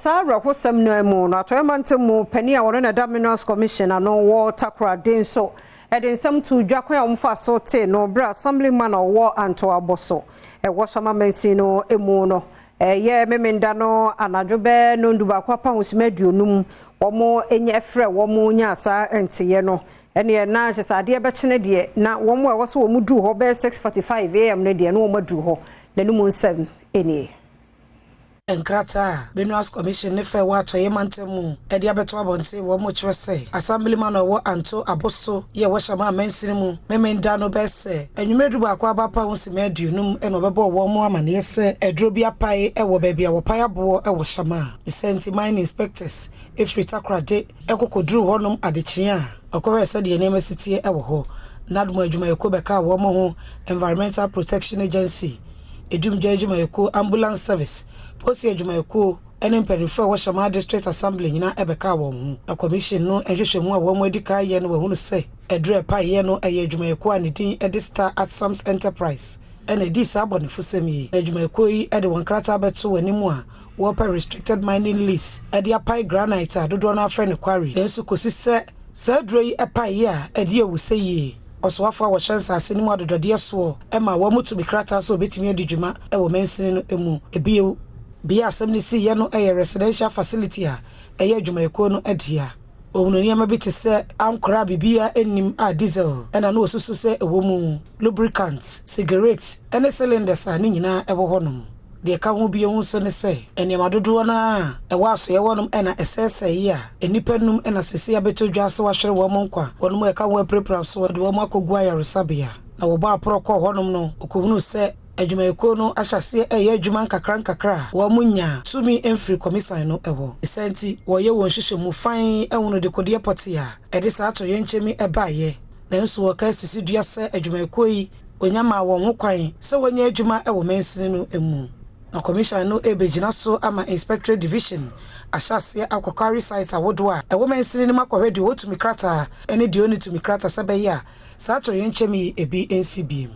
Saa awerɛhosɛm no mu no, Atɔeɛ Mantam mu panin a ɔno na ɛda Minerals Commission ano wɔ Takoradi nso de nsɛm too dwa kwan a wɔfaa so tee no berɛ a Assemblyman a ɔwɔ Anto Aboso wɔ Shama Mansin no mu no ɛyɛ Memenda no anadwo bɛɛ nnɔndubaako apahosima 50 wɔn nya frɛ wɔn nyaa saa nteeɛ no. Ɛneɛ na kyerɛ sɛ adeɛ bɛkyene deɛ na wɔn a ɛwɔ sɛ wɔn duru hɔ bɛyɛ 6:45 am no deɛ na wɔn aduru hɔ. N'anum nsɛm nie. Nkrataa a Minerals Commission ne fɛ wɔ Atɔeɛ Mantam mu de abɛto abɔnten wɔ mu kyerɛ sɛ Assemblyman a ɔwɔ Anto Aboso yi a ɛwɔ Shamaa mansini mu Memenda no bɛyɛ sɛ anwummerɛ dubaako aba apa ho simma 50 na ɔbɛbɔɔ wɔn amaneɛ sɛ aduro bi apae wɔ baabi a wɔpae aboɔ wɔ Shamaa. Ne saa nti Mine Inspectors firi Takoradi kɔkɔduruu hɔnom adekyeɛ a ɔkɔhwɛɛ sɛdeɛ nneɛma si teɛ wɔ hɔ. NADMO adwumayɛkuo bɛkaa wɔn ho, Environmental Protection Agency, Edumgya adwumayɛkuo, Ambulance Service, Polisi adwumayɛkuo ne mpanimfoɔ a ɛwɔ Shamaa District Assembly nyinaa bɛkaa wɔn ho. Na Commission no nhwehwɛmu a wɔn adi kan ayɛ no wɔahunu sɛ aduro a ɛpaeɛ no yɛ adwumayɛkuo a ne din de Star Atsams Enterprise na ɛdii saa abɔnefosɛm yi. Na adwumayɛkuo yi de wɔn krataa bɛto anim a wɔrepɛ Restricted Mining Lease de apae granite a dodoɔ no ara frɛ no quarry. Nanso kɔsi sɛ saa aduro yi paeɛ a ɛde awusɛ yie. Ɔsoafoɔ a wɔhyɛ nsase no mu adodɔdeɛ soɔ ma wɔn tumi krataa sɛ wɔbɛtumi adi dwuma wɔ mansini no mu. Bio, bea a asɛm no siiɛ no yɛ residential facility a ɛyɛ adwumayɛkuo no dea. Wɔhunuu nneɛma bi te sɛ ankorɛ a biribiara nnim a diesel na na wɔsusu sɛ ɛwɔ mu, lubricant, sigaret ne cylinders a ne nyinaa wɔ hɔnom. Deɛ ɛka ho bio nso ne sɛ, nneɛma dodoɔ no ara a ɛwɔ asoeɛ hɔnom na ɛsɛesɛeɛ a nnipa num na seesei abɛtɔ dwa sɛ wɔahwere wɔn nkwa, wɔn a ɛka ho apirapira nso wɔde wɔn akɔgu ayaresabea. Na wɔbɔɔ aporɔ kɔɔ hɔnom no, wɔkɔhunuu sɛ adwumayɛkuo no ahyɛ aseɛ reyɛ adwuma nkakrankakra a wɔnnya tumi mfiri kɔmisan no hɔ. Ne saa nti, wɔreyɛ wɔn nhwehwɛmu fann ahunu dekodeɛ pɔtee a ɛde saa atoyerɛnkyɛm yi baeɛ. Nanso wɔka sisi dua sɛ adwumayɛkuo yi Onya maa wɔn ho kwan sɛ wɔnyɛ adwuma wɔ mansini no mu. Na Commission no rebegyina so ama Inspectorate Division ahyɛ aseɛ akɔ quarry sites ahodoɔ a ɛwɔ mansini no mu akɔhwɛ deɛ ɔwɔ tumi krataa ne deɛ ɔnni tumi krataa sɛ ɛbɛyɛ a saa atoyerɛnkyɛm yi ebi nsi bio.